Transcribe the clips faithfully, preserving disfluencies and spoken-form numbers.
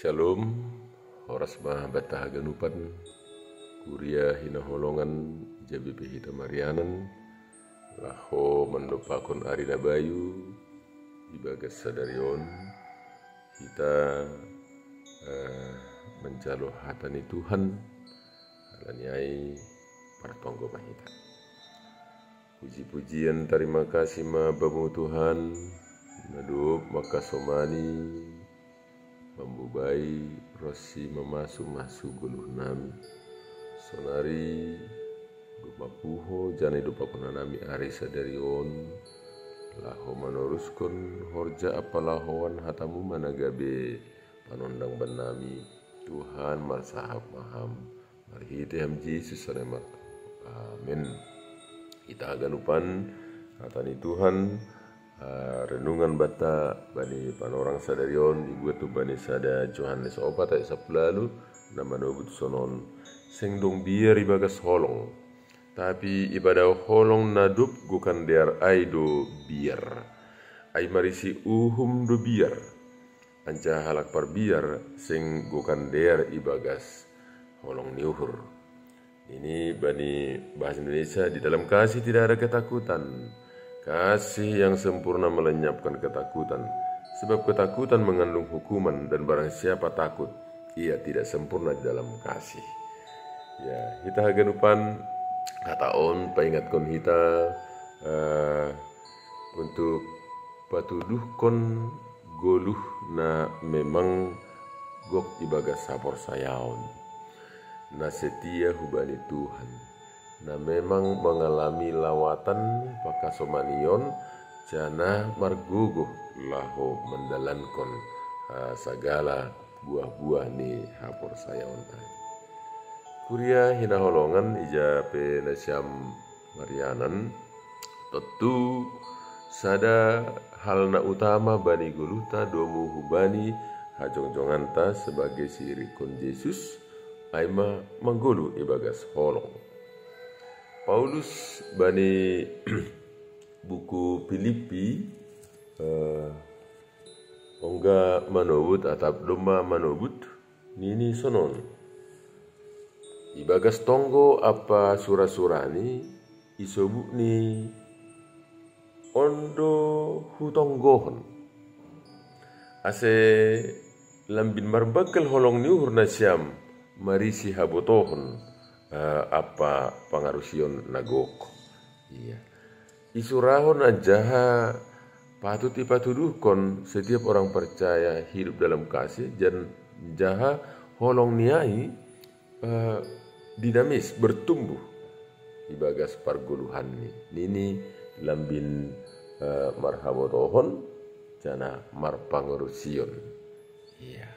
Shalom. Horas ma banta haganupan. Kuria hinaholongan, jabi pe hita marianan, laho mandopakon ari na bayu. Ibagas sadari on hita eh, manjalo hata ni Tuhan, alani ai partonggo ma hita. Puji-pujian, tarima kasih ma Bamu Tuhan, na dob mangkasomani mambobai ronsi mamasu-masu goluh nami. Sonari domma puho janai dopakonanami ari sadari on, laho manoruskon horja apalahoan hatamu managabe panondang bannami. Tuhan, marsahap ma Ham marhite Ham Jesus sonai martonggo. Amin. Hita haganupan, hata ni Tuhan, ah, renungan banta bani panorang sadari on ibuat tu bani sada Johannes opat ayat sapuluh lalu, na manobut sonon: Seng dong biar ibagas holong, tapi ipadao holong na dob gokan dear ai do biar. Ai marisi uhum do biar, anjaha halak parbiar seng gokan dear ibagas holong ni uhur. Ini bani bahasa Indonesia: di dalam kasih tidak ada ketakutan. Kasih yang sempurna melenyapkan ketakutan. Sebab ketakutan mengandung hukuman, dan barang siapa takut, ia tidak sempurna di dalam kasih. Ya, hita haganupan, hata on paingatkon hita eh, untuk patuduhkon goluh na memang gok ibagas haporsayaon, na setia hubani Tuhan, na memang mangalami lawatan pakasomanion, janah margogoh laho mandalankon ah, sagala buah-buah ni haporsayaon ai. Kuria hinaholongan, ija pe nasiam marianan, tontu sada hal na utama bani goluhta domu hubani hajongjonganta sebagai siirikkon Jesus, ai ma manggoluh ibagas holong. Paulus bani buku Pilippi eh, ongga manobut atap domma manobut, nini sonon: Ibagas tonggo ampa sura-surani isobukni on do hutonggohon, ase lambin marbanggal holong ni uhur nasiam marisi habotohon eh, ampa pangarusion na gok. Iya. Isurahon anjaha patut ipatuduhkon setiap orang percaya hidup dalam kasih, dan anjaha holong ni ai eh, dinamis, bertumbuh ibagas pargoluhanni. Nini lambin eh, marhabotohon, janah marpangarusion. Iya.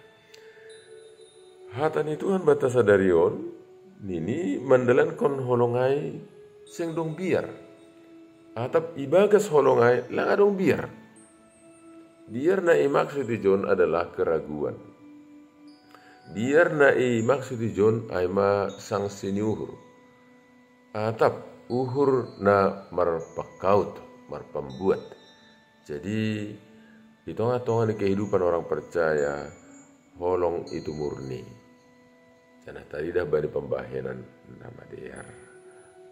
Hata ni Tuhan banta sadari on, nini mandalankon holong ai seng dong biar. Atap ibagas holong ai lang adong biar. Biar na imaksud ijon adalah keraguan. Biar na imaksud ijon ai ma sangsi ni uhur. Atap uhur na marpangkaut, marpambuat. Jadi, di tongah-tongah ni kehidupan orang percaya, holong itu murni. Janah taridah bani pambahenan na madear,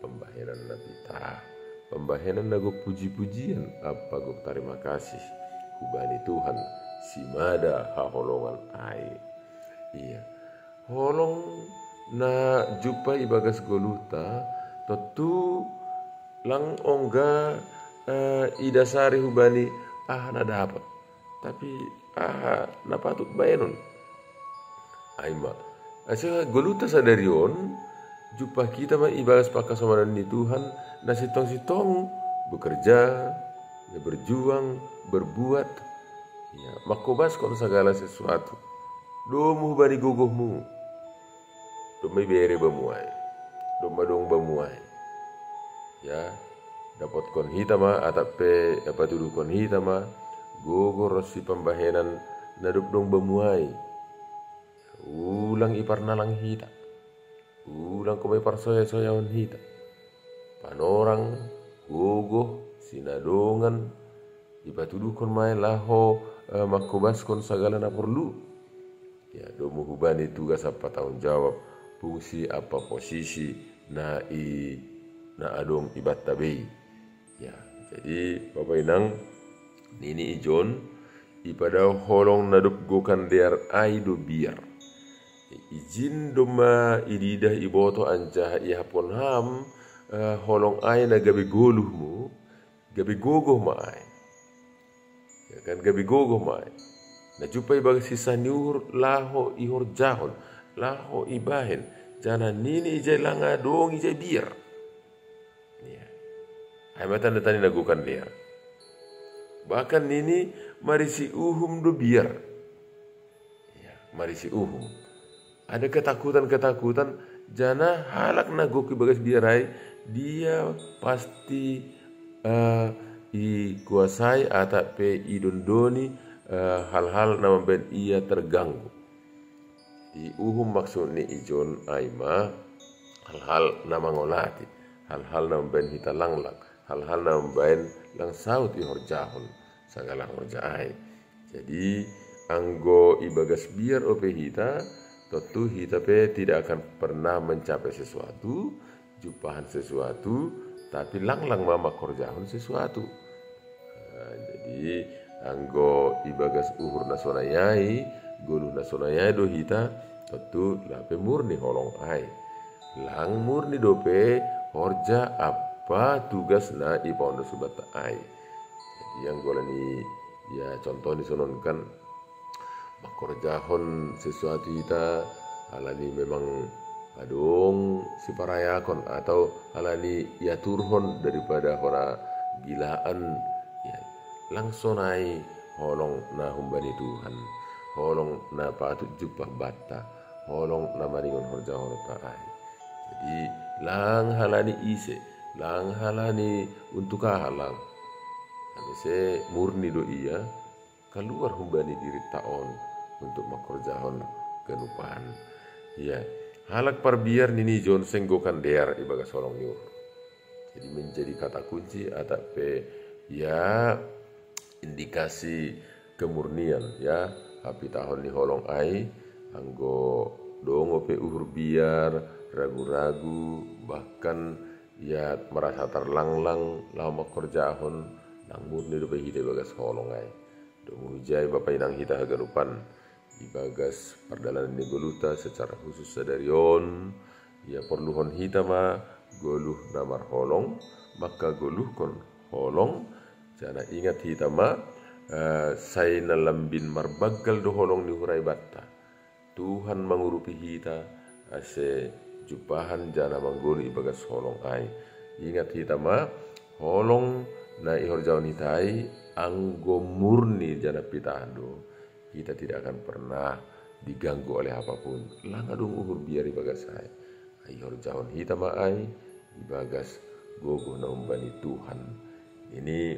pambahenan na pitah, pambahenan na gok puji-pujian ampa gok tarima kasih hubani Tuhan, simada haholongan ai. Iya. Holong na jumpah ibagas goluhta, tontu lang ongga eh, idasari hubani aha na dapot, tapi aha na patut baenon. Ai ma, asa goluhta sadari on, jumpah hita ma ibagas pangkasomanan ni Tuhan, na sintong-sintong bekerja, ya, berjuang, berbuat, ya, mangkobaskon sagala sesuatu. Domu hubani gogohmu. Domma ibere bamu ai. Domma dong bamu ai. Ya, dapotkon hita ma, atap pe patuduhkon hita ma gogoh ronsi pambahenan na dob dong bamu ai. Ulang iparnalang hita. Ulang koma iparsoya-soyahon hita. Panorang, gogoh, sinadongan, ipatuduhkon ma ai laho eh, mangkobaskon sagala na porlu. Ya, domu hubani tugas apa tanggung jawab, fungsi apa posisi na i na adong ibatta bei. Ya, jadi Bapa Inang, nini i John, ipada holong na dob gokan dear ai do biar. Ijin domma ididah iboto anjaha iahapkon ham, eh, holong ai na gabe goluhmu, gabe gogoh ma ai. Ya kan, gabe gogoh ma ai. Na jumpah ibagas hisah ni uhur laho ihorjahon, laho ibahen, janah nini ijai langa dong ijai biar. Ya. Ai ma tanda-tanda na gokan dear. Bahkan nini marisi uhum do biar. Ya, marisi uhum. Ada ketakutan-ketakutan, janah halak na gok ibagas biar ai, dia pasti, eh, ikuasai atap pe idondoni, eh, hal-hal na mambahen ia terganggu. Di uhum maksud ni i John ai ma hal-hal na mangolati, hal-hal na mambahen hita langlang, hal-hal na mambahen lang saut ihorjahon sagala horja ai. Jadi, anggo ibagas biar ope hita, tontu hita pe tidak akan pernah mencapai sesuatu, jumpahan sesuatu, tapi langlang ma mangkorjahon sesuatu. Nah, jadi, anggo ibagas uhur na sonai ai, goluh na sonai ai do hita, tontu lape murni holong ai. Lang murni dope horja ampa tugas na ipaondos hubanta ai. Jadi, anggo alani, ya, contoh ni sonon kan, mangkorjahon sesuatu hita, alani memang adong siparayakon atau alani iaturhon daripada hona gilaan, ya, lang sonai holong na humbani Tuhan, holong na patut jumpah banta, holong na maringon horjahonta ai. Jadi, lang halani ise, lang halani untuk aha lang. Ise murni do ia, kaluar humbani dirinta on untuk mangkorjahon ganupan. Ya, halak parbiar nini John seng gokan dear ibagas holong ni uhur. Jadi menjadi kata kunci atap pe, ya, indikasi kemurnian, ya, hapitahon ni holong ai, anggo dong ope uhur biar, ragu-ragu, bahkan, ya, merasa terlanglang laho mangkorjahon, lang murni dope hita ibagas holong ai. Domu hujai Bapa Inang hita haganupan, ibagas pardalanan ni goluhta secara khusus sadari on, ya, porluhon hita ma goluh na marholong, mangkagoluhkon holong, janah ingat hita ma, eh, sai na lambin marbanggal do holong ni uhur ai banta. Tuhan mangurupi hita, ase jumpahan janah manggoluh ibagas holong ai. Ingat hita ma, holong na ihorjahon hita ai, anggo murni janah pitahan do, hita tidak akan pernah diganggu oleh apapun. Lang adong uhur biar ibagas ai. Ai ihorjahon hita ma ai, ibagas gogoh na humbani Tuhan. Ini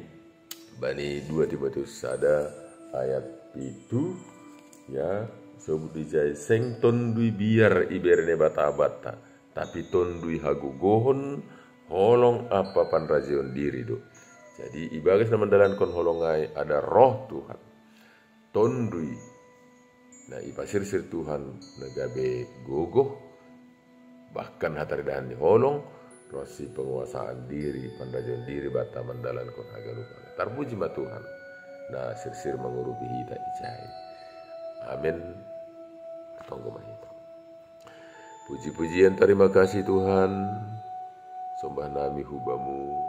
bani dua Timotius sada ayat pitu, ya, sobut ijai seng tondui biar ibere Naibata banta, tapi tondui hagogohon, holong ampa panrajeon diri do. Jadi ibagas na mandalankon holong ai ada Roh Tuhan. Tondui na ipasirsir Tuhan na gabe gogoh, bahkan hataridahan ni holong, ronsi penguasaan diri, panrajeon diri banta mandalankon haganupan. Tarpuji ma Tuhan, na sirsir mangurupi hita ijai. Amen. Tonggo ma hita. Puji-pujian, tarima kasih Tuhan, sombah nami hu Bamu,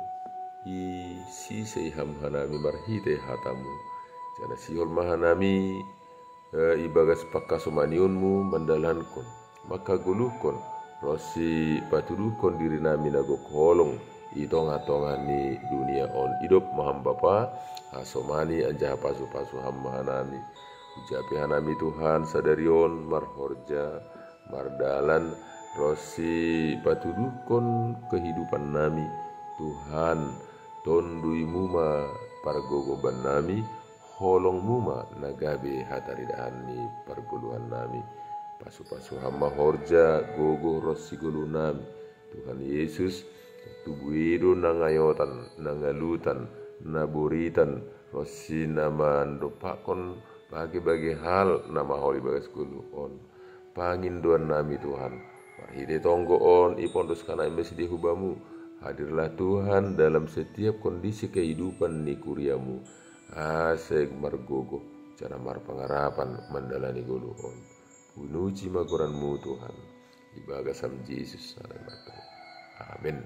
isise Ham hanami marhite hataMu, janah sihol ma hanami, eh, ibagas pangkasomanion-Mu mandalankon, mangkagoluhkon, ronsi patuduhkon diri nami na gok holong i tongah-tongah ni dunia on. Idop ma Ham Bapa, hasomani anjaha pasu-pasu Ham ma hanami. Hujapi hanami Tuhan sadari on marhorja, mardalan, ronsi patuduhkon kehidupan nami. Tuhan, Tondui-Mu ma pargogoh bannami, holong-Mu ma na gabe hataridahan ni pargoluhan nami. Pasu-pasu Ham ma horja, gogoh ronsi goluh nami. Tuhan Yesus, tubuh i do na ngayotan, na ngalutan, na boritan, ronsi na mandompakkon Bage-bage hal na maholi bagas goluh on. Pangindoan nami Tuhan, marhite tonggo on ipondos hanami mesi di hubamu. Hadirlah Tuhan dalam setiap kondisi kehidupan ni kuriamu. Ase margogoh janah marpangarapan mandalani goluh on. Puji ma goranmu Tuhan. Ibagas ham Jesus. Amin.